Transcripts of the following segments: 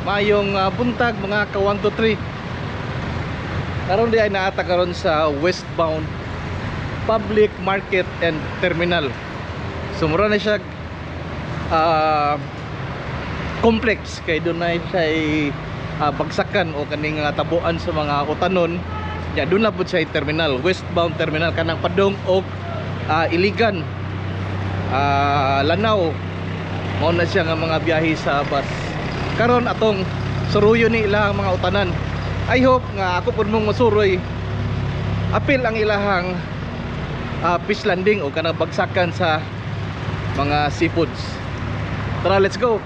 Mayong buntag mga ka 1 2 3. Karon di ay naata karon sa westbound public market and terminal. So mura na siya complex kay dunay siya bagsakan o kaning tabuan sa mga utanon. Ya doon na pud siya terminal, westbound terminal kanang padung og Iligan, Lanao. Mao na siya nga mga biyahe sa bus. Karon atong suruyon ni ilahang mga utanan. I hope nga ako pud mong masuroy apil ang ilahang fish landing o kanang bagsakan sa mga seafoods. Tara, let's go.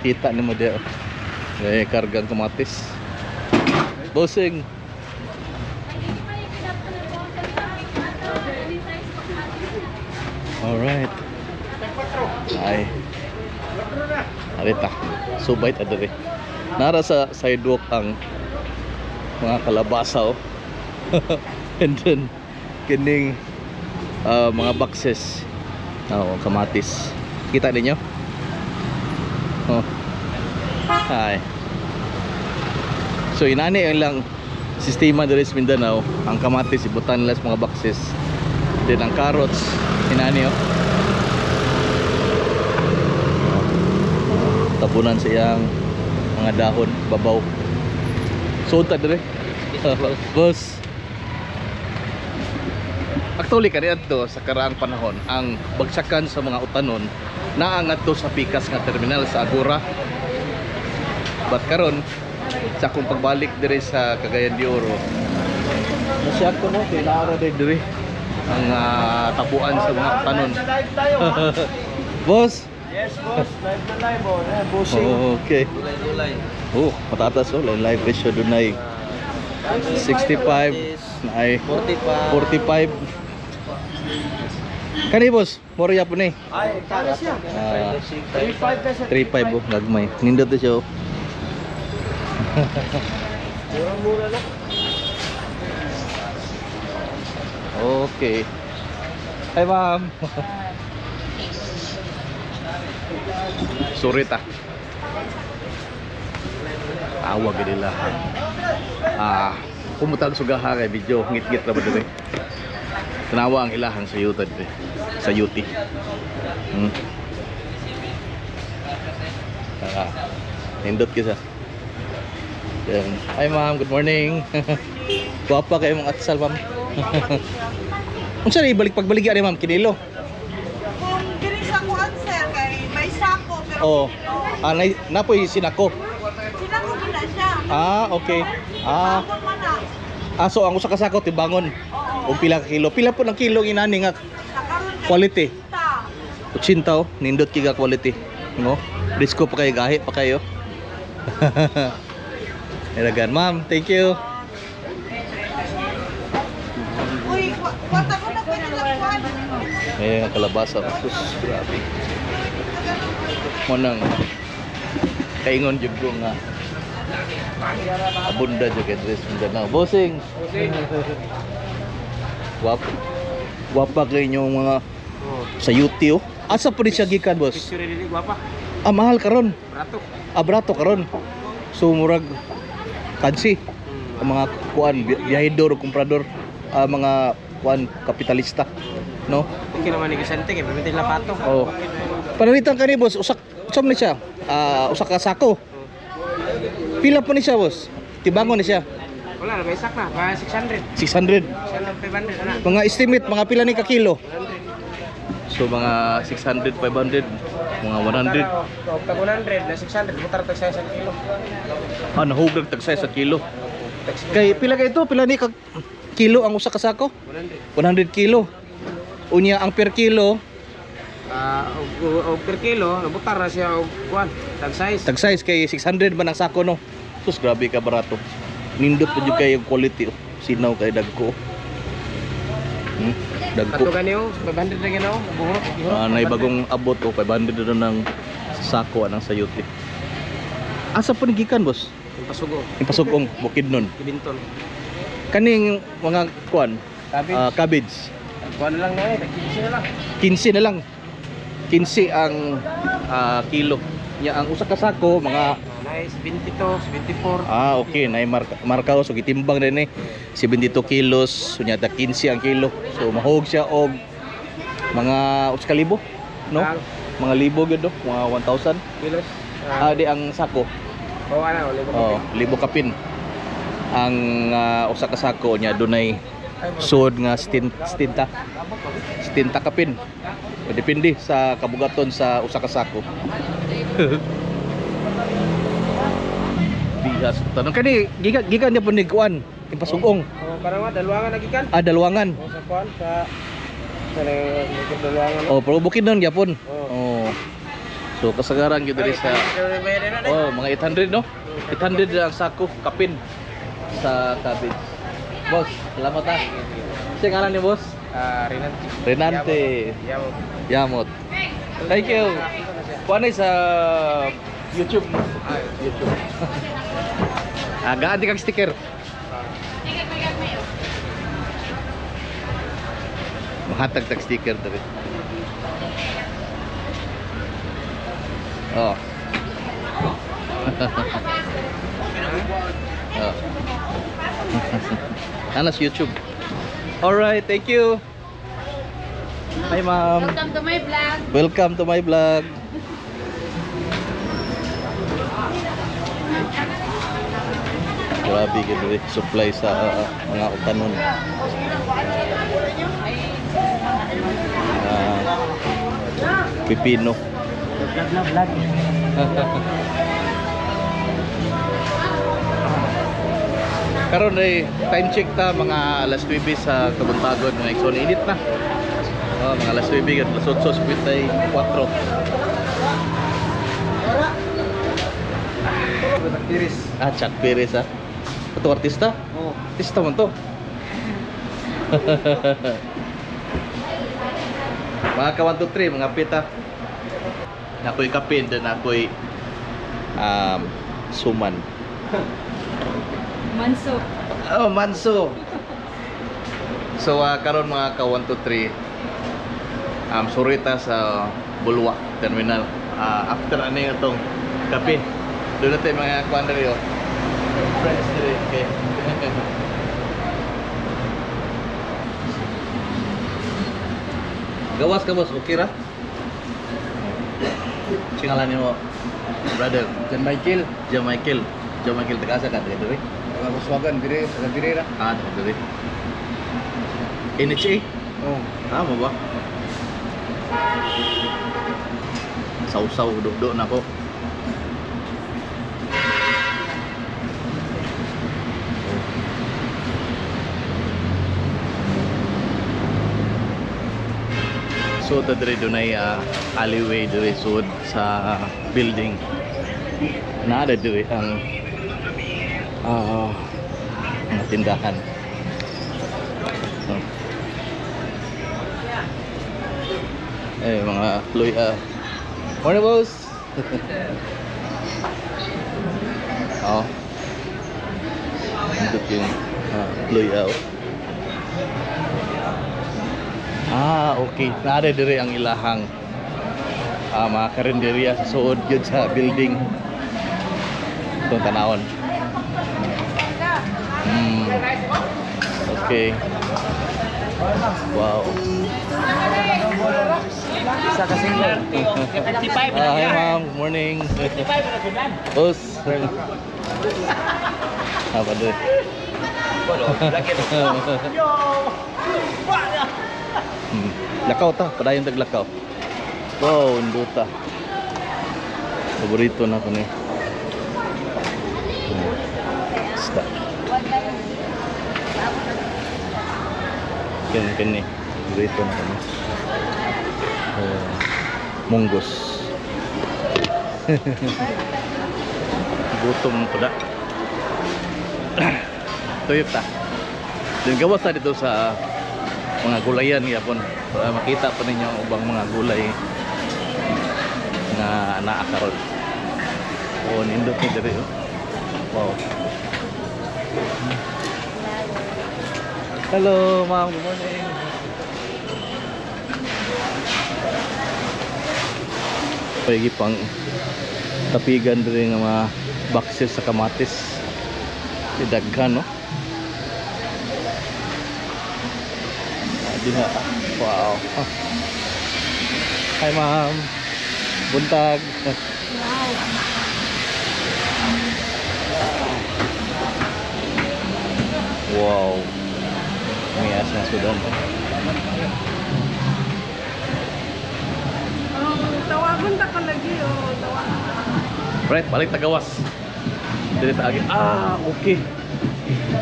Kita nimo diya. May kargang kamatis. Bossing. Alright. Ay. Arita. Subay ta diri. Nara sa sidewalk ang mga kalabasa oh. And then kining mga boxes. Oh, kamatis. Kita ninyo? Oh. Hi. So inani ang lang sistema diri sa Mindanao, ang kamatis ibutan nila sa mga boxes. Then ang carrots inani oh. Tabunan sa iyang mga dahon, babaw. So ta dire. Boss. Actually kaniadto sa karaang panahon ang bagsakan sa mga utanon naa ngadto sa pikas nga terminal sa Agora. But karon sa akong pagbalik dire sa Cagayan de Oro, nasya ko no kay naara dire ang tabuan sa mga utanon. Boss. Yes, boss. Live na live oh. Eh, bossing. Oh, okay. Gulay-gulay. Oh, patatas oh, live ratio dunay 65 na ay 45. 45. Kani boss, moro ya po ni. Ay, kaya siya. 35 na siya. 35 oh, gagmay. Nindot siya oh. Mura-mura na. Okay. Hi, ma'am. Sorry ta. Tawag nila. Kumutag sugaha kay video ngit-ngit ra ba diri. Tanawa ang ilahang sa yuta diri. Sa yuti. Tara. Nindot kisa. Yan. Hi ma'am, good morning. Gwapa kayo mga atsal ma'am. Unsa ni ibalik pagbaligya ni ma'am kinilo? Kung diri sa kuan sir kay may sako pero Oh. kilo. Ah, napoy sinako. Sinako gina siya. Ah, okay. Ah, Bangon man na. so ang usa ka sako tibangon. Oo. Og pila ka kilo? Pila po ng kilo inani nga Sa karon kay quality? 80. 80 oh, nindot kay ga quality. No? Risko pa kayo gahi pa kayo. Ilagan, ma'am. Thank you. Uy, kwata ko na pwede lang kuan. Ngayon ang kalabasa. Sus, grabe. Mo nang kaingon jud ko nga abunda jud kay Dres Mindanao. Bossing. Wap. Wapa kay inyong mga sayuti oh. Asa po ni siya gikan, boss? Picture dili gwapa. Ah, mahal karon. Brato. Ah, brato karon. So murag kansi ang mga kuan biyahedor o komprador, mga kuan kapitalista, no? Okay naman ni Vicente kay permitin lapato. Oh. Panalitan ka ni boss, usak usa man ni siya. Usa ka sako. Pila po ni siya, boss? Tibangon ni siya. Wala na may sak na, mga 600. 600. 600 500 ana. Mga estimate mga pila ni ka kilo? 100. So mga 600, 500, mga 100. Og tag 100 na 600 butar tag sa kilo. Ah, nahugag tag sa kilo. Kay pila kay ito? Pila ni ka kilo ang usa ka sako? 100. 100 kilo. Unya ang per kilo Og per kilo nabutar na siya og kuan, tag size. tag size kay 600 man ang sako no. Sus, grabe ka barato. Nindot pa jud kay yung quality oh. Sinaw kay dagko. Dagko. Kato gani oh, 500 na ginaw, buhok. Nay bagong abot oh, 500 na ng sako anang sayuti. Asa po ni gikan, boss? Pasugo, Ipasugong Bukidnon. Kibinton. Kaning mga kuan, Cabbage. cabbage. Kuan lang na eh, 15 na lang. 15 na lang. 15 ang kilo. Nya ang usa ka sako mga Nice, 22, 74. Ah, okay, nay marka, marka so gitimbang din eh 72 kilos, so nya 15 ang kilo. So mahog siya og mga 1,000, no? Mga libo gyud do, mga 1,000 kilos. Ah, di ang sako. Oh, ano, libo. Oh, libo kapin. Ang usa ka sako niya dunay sud nga stinta. Stinta kapin. O, depende sa kabugaton sa usa ka sako. Bihas tanong kani gikan gikan niya po ni kuan impasugong. Oh, parang nga dalwangan na gikan. Ah, dalwangan. Oh, sa kuan sa sa dalwangan. Oh, pero bukid nun gyapon. Oh. Oh. So kasagaran gyud diri sa oh, mga 800 no? 800 ang sako kapin sa cabbage. Boss, salamat ha. Siya ngalan ni boss? Ah, Renante. Renante. Yamo. Yamot. Thank you. Kuan sa YouTube. Ah, YouTube. Ah, gaan di kag sticker. Mahatag tag sticker diri. Oh. Oh. Ana sa YouTube. All right, thank you. Hi, ma'am. Welcome to my vlog. Welcome to my vlog. Grabe gid diri supply sa mga utanon. Pipino. Vlog na vlog. Karon ay time check ta mga alas 9 sa kabuntagon mga igsoon, init na. Oh, mga alas 9 gid, alas 8:54. Iris. Ah, Chuck Perez ah. Ito artista? Oh. Artista man to. Mga ka 1, 2, 3, mga pita. Nakoy kapin, then ako'y suman. Manso. Oh, manso. So karon mga ka 1, 2, 3, surita sa Bulwa Terminal. After ano yung itong kape. Doon natin mga kuan diri oh. Friends diri. Okay. Gawas ka boss, okay ra? Singalan nimo, brother? John Michael. John Michael. John Michael taga asa ka diri? Taga Buswagan dire, taga dire ra. Ah, taga diri. NHA? Oh. Tama ba? Sausaw, dukdo na ko. So, ta diri dunay alleyway diri sud sa building. Naa diri ang mga tindahan. So, eh, mga luy morning, boss. Oh. Nindot yung luy. Ah, okay. Naa diri ang ilahang mga karinderya sa suod yun sa building. Itong tanawon. Okay. Wow. Isa ka single. Ah, hi ma'am, good morning. Boss. Apa deh? Lakaw ta, padayon tag lakaw. Wow, nduta. Paborito na ko ni. Basta. Ken ken ni. Paborito na ko ni. Munggos. Gutom ko da. Tuyok ta. Then gawas ta dito sa mga gulayan gyapon para makita pa ninyo ang ubang mga gulay nga naa karon. Oh, nindot ni diri oh. Wow. Hello, ma'am. Good morning. Pwede pang tapigan diri nga mga boxes sa kamatis. Daghan, no? Ah, diha. Wow. Hi, ma'am. Buntag. Wow. Mayas na sudan. Oh, tawagon ta ka lagi oh, tawagon. Right, balik tagawas. Dili ta agi. Ah, okay.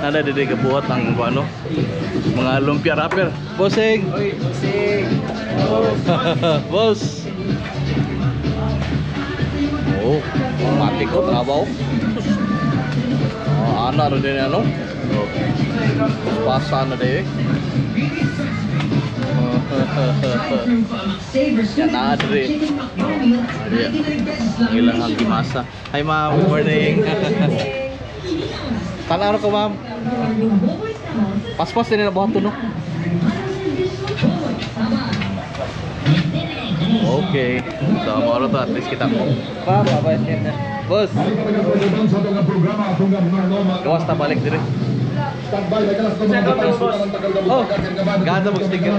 Nada dili gabuhat ang ano, mga lumpia wrapper. Bossing. Oy, bossing. Boss. Oh, mati ko trabaho. Oh, ana ro din ano? Oh. Pasa na din. Yan na diri. Diri. Ang ilang ang gimasa. Hi, ma'am, good morning. Tanaw ko, ma'am. Paspas din na buhat to, no? Okay. So, moro to, at least kita ko. Pa, bye. Boss. Gawas ta balik dire. Oh, ganda mo sticker.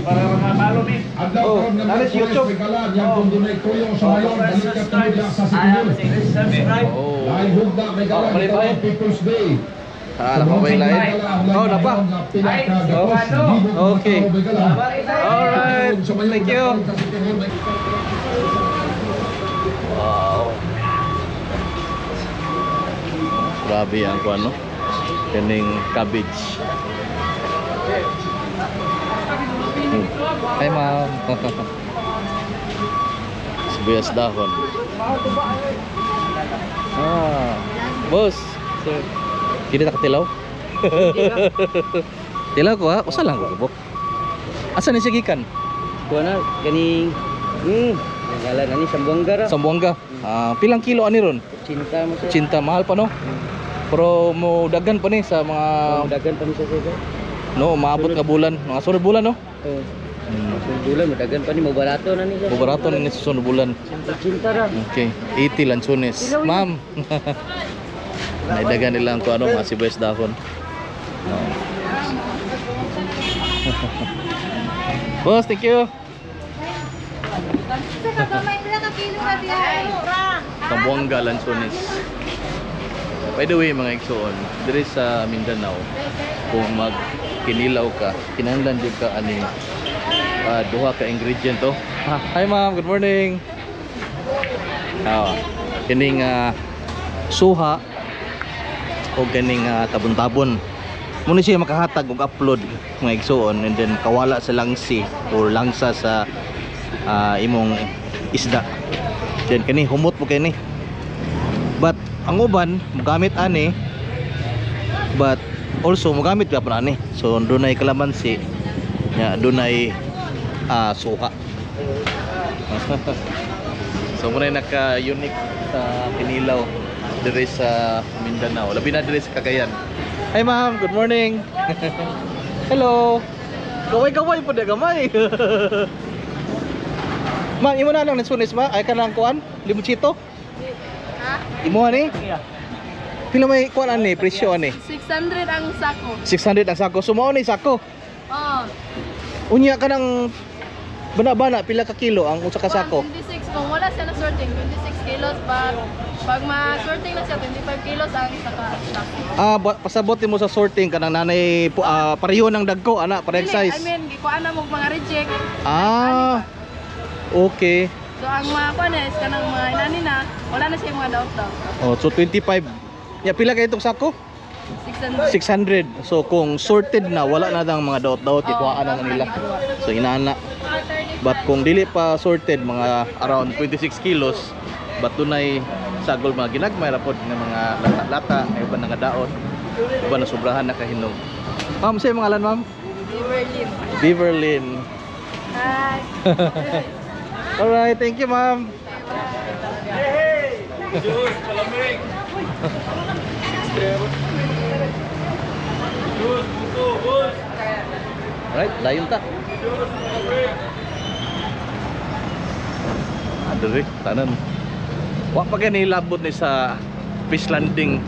Para makapalo mi. Oh, nana si YouTube. Subscribe. Oh. Oh, balik ba? Ah, nakabay lain. Oh, napa. Oh, okay. Alright. Thank you. Wow. Grabe ang kuan, no? Kaning cabbage. Hi, ma'am. Sibuyas dahon. Ah. Boss. Sir. Kini ta katilaw? Tilaw ko ha? Usa lang ko gubok. Asa ni siya gikan? Kuha na, ganing, ngalan ani Sambuanga ra. Sambuanga. Ah, pilang kilo ani ron? Cinta mo siya. Cinta, mahal pa, no? Pero mo daghan pa ni sa mga Dagan pa ni siya sir. No, maabot nga bulan, mga sunod bulan, no? Oh. Sunod bulan madagan pa ni, mo barato na ni siya. Barato na ni sa sunod bulan. Cinta ra. Okay, 80 lansones. Ma'am. Naidagan nila ang kung ano, mga sibuyas dahon. No. Boss, thank you. Sa kagamay nila ka kilo ka diha. Kambuanga lansones. By the way, mga igsoon, diri sa Mindanao, kung magkinilaw ka, kinahanglan jud ka ani duha ka ingredient to. Ah, hi ma'am, good morning. Ah, kining suha o kining tabon-tabon. Muna siya makahatag og upload, mga igsoon, and then kawala sa langsi or langsa sa imong isda. Then kani humot po kini. But ang uban mogamit ani, but also mogamit gyapon ani. So dunay kalamansi nya, dunay suha. So muna naka unique sa kinilaw diri sa Mindanao, labi na diri sa Cagayan. Hi ma'am, good morning. Hello. Kaway-kaway po na gamay. Ma'am, imo na lang nasunis ma, ay kanang kuan, limuchito. Ha? Imo ani? Pila may kuan ani, presyo ani? 600 ang sako. 600 ang sako. Sumao ni sako. Oh. Unya ka ng bana-bana, pila ka kilo ang usa ka sako? 26 kung wala siya na sorting, 26 kilos, pag ma-sorting na siya, 25 kilos ang saka sako. Ah, pasabot mo sa sorting kanang nanay pareho ng dagko ana, parehang Dili, size. I mean, gikuan na mo mga reject. Ah. Okay. So ang mga kuan na is kanang mga inani na, wala na siya mga daot-daot. Oh, so 25. Ya, pila kay itong sako? 600. 600. So kung sorted na, wala na dang mga daot-daot, Oh, ikuhaan na nila. So inana. But kung dili pa sorted, mga around 26 kilos, but dunay sagol mga ginagmay ra pod nga mga lata-lata, ay uban nga daot, uban na sobrahan na kahinog. Ma'am, sa imong ngalan, ma'am? Beverly. Beverlyn. Hi. Alright, thank you, ma'am. Juice, palamig. Juice, buko, boss. Right, dayon ta. Diri tanan. Wa pa gani labot ni sa fish landing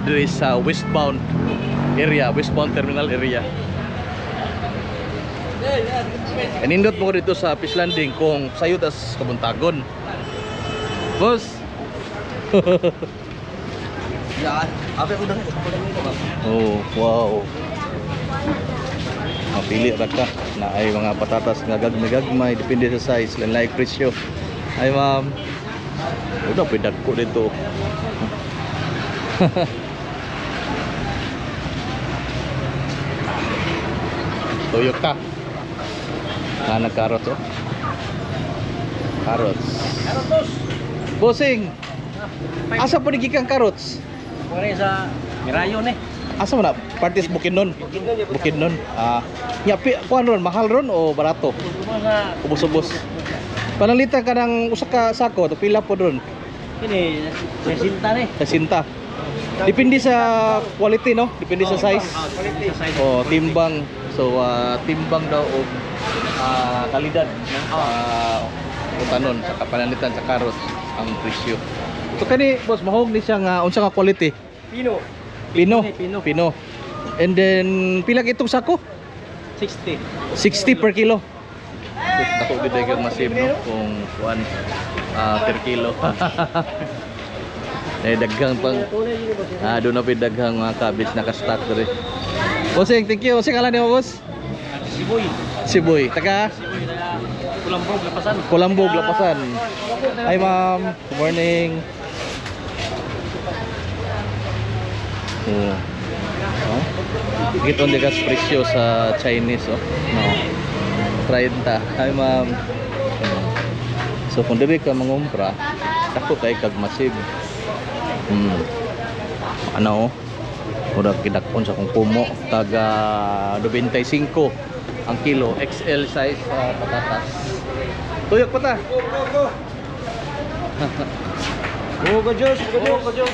diri sa westbound area, westbound terminal area. Anindot mo ko dito sa fish landing kung sayo tas kabuntagon. Boss. Oh, wow. Mapili ra ka na ay mga patatas nga gagmay-gagmay, depende sa size, lain presyo. Ay ma'am. Udah pwede ko dito. Tuyok ka. Ah, nag-carrots oh. Carrots. Bossing. Asa po ni gikan carrots? Kuha sa Mirayon eh. Asa man na? Partis Bukidnon. Bukidnon. Ah, nya pi kuan ron, mahal ron o barato? Ubos-ubos. Panalitan ka ng usa ka sako, to pila po ron? Kini 60 ni. 60. Depende sa quality, no? Depende sa size. Oh, timbang. So, timbang daw og kalidad, no? Utanon sa kapanalitan sa carrots ang presyo. So kani boss, mahog ni siya nga unsa nga quality? Pino. Pino. Pino. Pino. And then pila kitong sako? 60. 60 per kilo. Dako gid kang masib, no, kung kuan per kilo. Eh daghang pang doon na daghang mga cabbage naka-stock diri. Bossing, thank you. Bossing, alam niyo boss? Siboy. Siboy. Taga Siboy taga Kulambog, Lapasan. Kulambog, Lapasan. Hi ma'am, good morning. Oh. Oh. Gito ang gas presyo sa Chinese oh. No. 30. Hi ma'am. So kung diri ka mangumpra, dako kay kag masib. Ano oh? Murag gidakon sa kong kumo taga 95 ang kilo, XL size sa patatas. Tuyok pa ta. Go, go, go. Go, go, Diyos. Go, Diyos. Go, Diyos.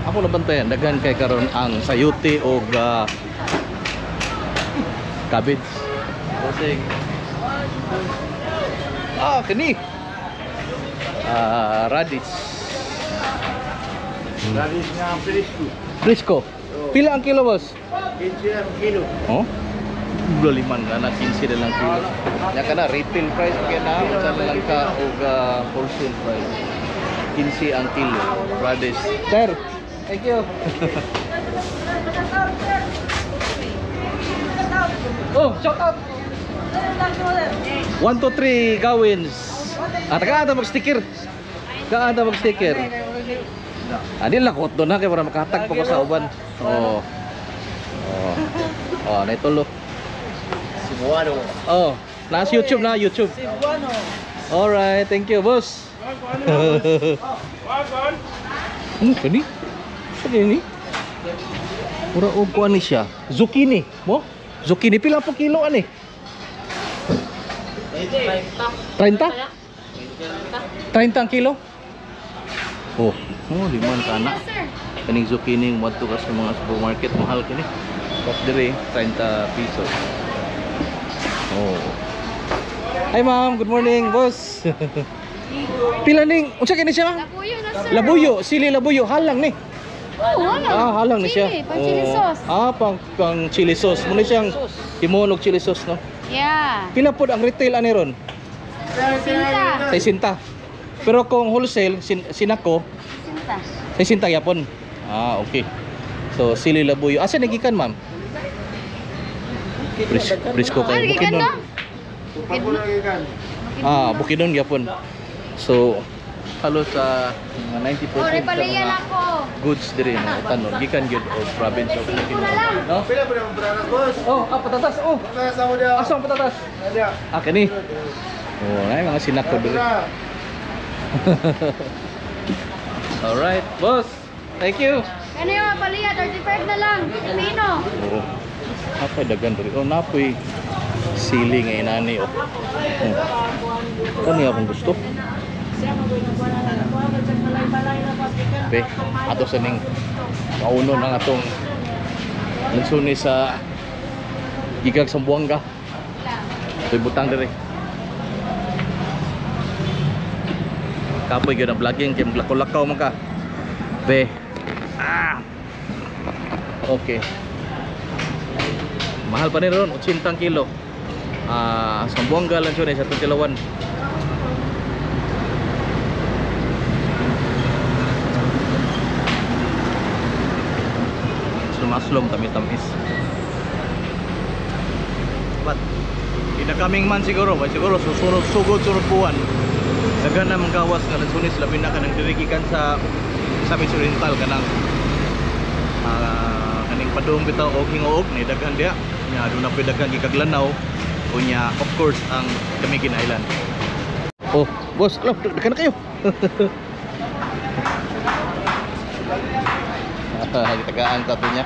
Ako nabantayan, daghan kay karon ang sayuti og cabbage. Bossing. Ah, kini. Radish. Radish nga ang presko. Frisco. Pila ang kilo, boss? 15 ang kilo. Oh? Liman ka na, 15 na lang kilo. Ya ka na, retail price kaya na, unsa na lang ka og wholesale price. 15 ang kilo. Radish. Sir, thank you. Oh, shout out. 1, 2, 3, Gawins. Ah, taga ata mag-sticker. Taga ata mag-sticker. Ani lang kot doon ha kay para makahatag pa ko sa uban. Oh. Oh. Oh, naitulo. Cebuano. Oh, nasa YouTube na, YouTube. Cebuano. Alright, thank you, boss. Ano kani? Ano ni? Mura og kuan ni siya. Zucchini, mo? Zucchini pila po kilo ani? 30? 30 ang kilo? Oh, oh liman ka na. Sir. Kaning zucchini wadto ka sa mga supermarket, mahal kini. But dire 30 pesos. Oh. Hi ma'am, good morning, boss. Pila ning unsa kini siya ma'am? Labuyo na sir. Labuyo, sili labuyo, halang ni. Oo, halang. Ah, halang ni siya. Chili, pang chili Oh. sauce. Ah, pang pang chili sauce. Muna siyang himuon og chili sauce, no? Yeah. Pila pod ang retail ani ron? Sinta. 60. Pero kung wholesale, sinako, Sinta. 60 yapon. Ah, okay. So, sili labuyo. Asa nagikan, ma'am? Presko Ah, kay gikan Bukidnon. na. Ah, Bukidnon gyapon. So, halos sa mga 90% Oh, sa repalian mga ako. goods diri no utanon gikan gyud og province of Singko na lang. Bukidnon. No? Pila pa ang patatas, boss? Oh, ah, patatas. Oh, Patatas ako daw. asa ang patatas? Ada. Ah, kani. Oh, nay mga sinako diri. Alright, boss. Thank you. Ano yung mga paliya? 35 na lang. Pino. Oh. Napay dagan diri. Oh, napoy sili nga inani oh. Oh. Kani akong gusto. Be, ato sa ning kauno ng atong lansunis sa gigag Zamboanga. Ito'y butang diri. Kapoy gyud ang vlogging kay maglakaw-lakaw man ka. Be. Ah. Okay. Mahal pa ni ron, 80 kilo. Ah, Zamboanga lansunis atong tilawan. Sumaslom tamis-tamis. But in the coming month siguro, ba siguro susunod sugod sunod buwan. Daghan na manggawas nga lansunis labi na kanang diri gikan sa Misamis Oriental kanang kaning padung bitaw og hingoog ni daghan diha. Nya aduna poy daghan gikag Lanao. Unya of course ang Camiguin Island. Oh, boss, alo, daghan na kayo. Gitagaan ta to niya.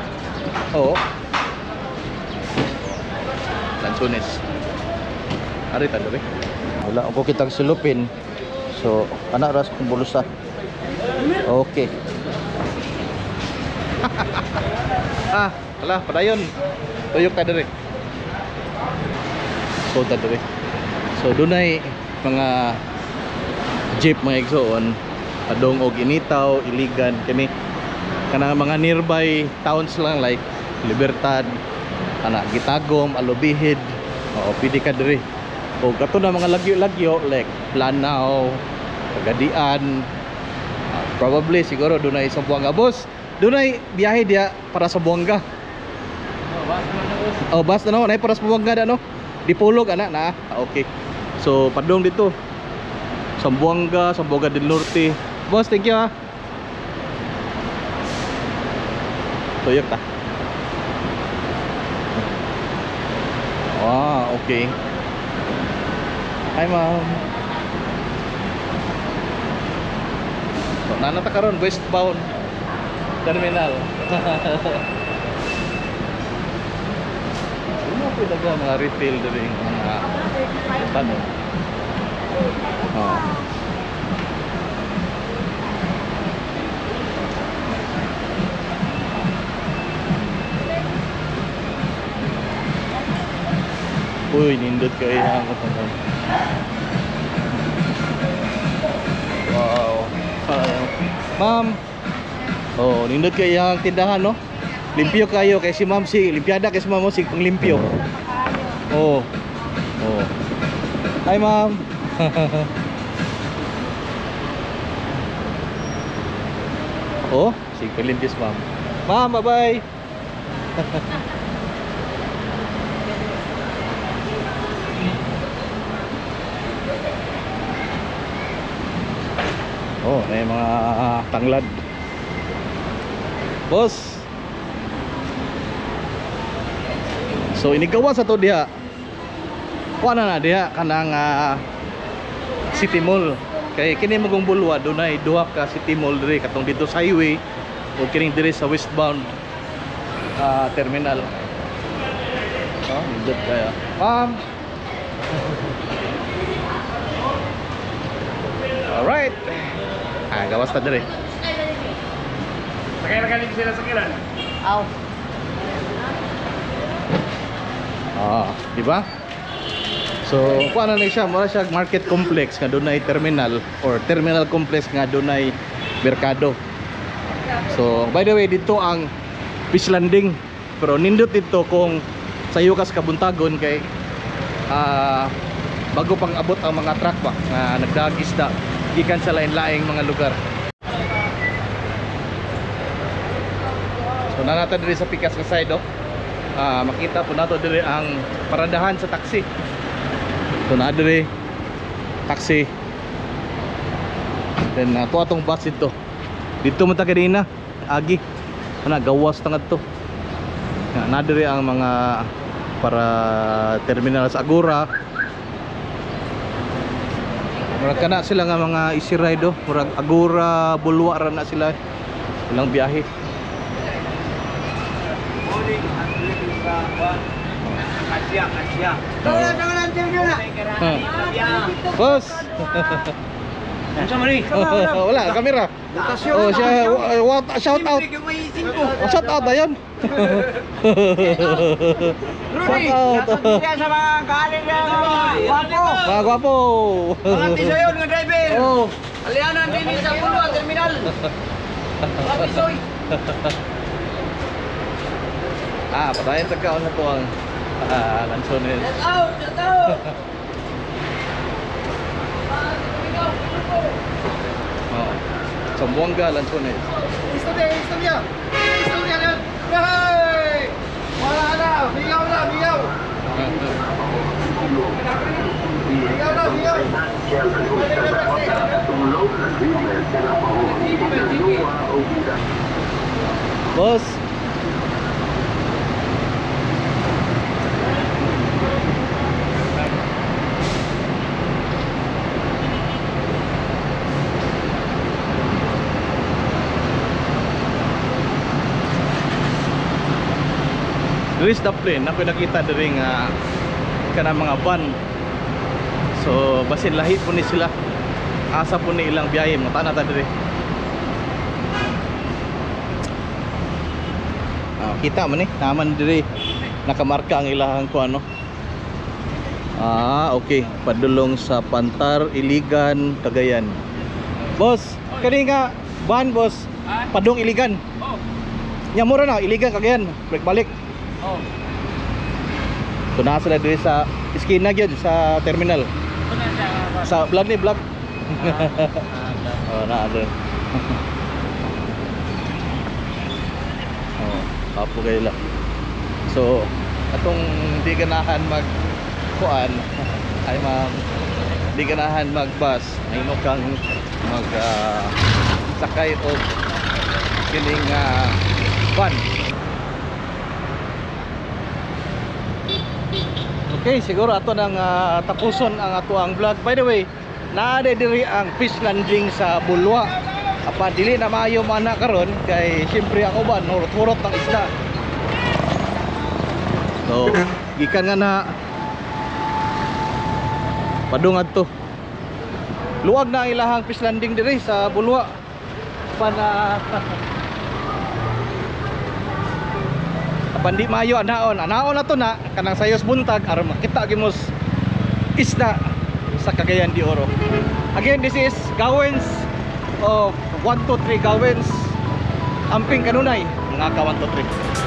Oo. Lansunis. Ari ta diri. Wala ako kitang sulupin. So, ana ras kung bulusa. Okay. Ah, ala padayon. Tuyok ta diri. So ta diri. So dunay mga jeep mga igsoon padong og Initao, Iligan kini kanang mga nearby towns lang like Libertad, ana Gitagom, Alubijid. Oo, pwede ka diri. O kato na mga lagyo-lagyo like Lanao, Pagadian. Probably siguro dunay sa Buanga, boss. Dunay biyahe diya para sa Buanga. Oh, bus na no, nay para sa Buanga da no. Dipolog ana na. Ah, okay. So padung dito. Zamboanga, Zamboanga del Norte. Boss, thank you ha. Tuyok ta. Ah, okay. Hi, ma'am. So, nanata karon westbound terminal. Ano po daga mga retail diri mga tanong. Oh. Uy, nindot kayo ang katong. Wow. Ma'am. Oh, nindot kayo ang tindahan, no? Limpyo kayo kay si ma'am si limpiada kay si ma'am si pang limpyo. Oh. Oh. Hi, ma'am. Oh, sige pang limpyo si ma'am. Ma'am, bye-bye. Oh, may mga tanglad. Boss. So inigawa sa to diha. Kuha na na diha kanang City Mall. Kay kini magong bulwa dunay duha ka City Mall diri katong dito sa highway o kining diri sa westbound terminal. Oh, nindot kaya. Ma'am. Alright. Ah, gawas ta diri. Sakay ra galing sila sa kilan. Aw. Ah, di ba? So, kuha na siya, mura siya market complex nga dunay terminal or terminal complex nga dunay merkado. So, by the way, dito ang fish landing. Pero nindot dito kung sayo kas kabuntagon kay bago pang abot ang mga truck ba nga nagdaag isda gikan sa lain-laing mga lugar. So, nanata diri sa pikas nga side oh. Makita po nato diri ang paradahan sa taxi. So na diri taxi. Then ato atong bus dito. Dito man ta kanina, agi. Ana gawas ta ngadto. Na diri ang mga para terminal sa Agora. Murag kana sila nga mga easy ride oh. Murag Agora, Bulwa ra na sila. Ilang biyahe. Boss. Unsa man ni? Wala, kamera. Oh, siya, what, shout out. Oh, shout out ayon. Rudy, Shout out. sa mga kaaling na gwapo. Mga gwapo. Mga tisoyon nga driver. Oh. Alianan din sa Bulwa terminal. Mga tisoy. Ah, patayin sa kaon na to ang lansones. Shout out, shout out. Oh. Zamboanga, Lansones. Istorya, istorya. Istorya yan. Hey! Wala na, bigaw na, bigaw. Bigaw na, bigaw. Boss. Luis Daplin, ako nakita diri nga kanang mga van. So basin lahi po ni sila. Asa po ni ilang biyahe, mga ta diri. Ah, kita man eh, naman diri nakamarka ang ilahang kuan no. Ah, okay. Padulong sa Pantar, Iligan, Cagayan. Boss, kani nga van boss, padung Iligan. Oh. Nya mura na Iligan Cagayan, balik balik. Oh. So naa sila diri sa iskina gyud sa terminal. Sa vlog ni vlog. Oh, naa doon. Oh, kapo kayo lang. So, atong di ganahan mag kuan ay ma'am, di ganahan mag bus, ay kang mag sakay og kining van. Okay, siguro ato nang tapuson ang ato ang vlog. By the way, naa diri ang fish landing sa Bulua. Apan dili na maayo man na karon kay siyempre ako ba hurot-hurot ang isda. So, gikan nga na padung adto. Luwag na ang ilahang fish landing diri sa Bulua. Apan apan di maayo anaon. Anaon na to na kanang sayos buntag aron makita gimos isda sa Cagayan de Oro. Again, this is Gawens of 123 Gawens. Amping kanunay mga ka 123.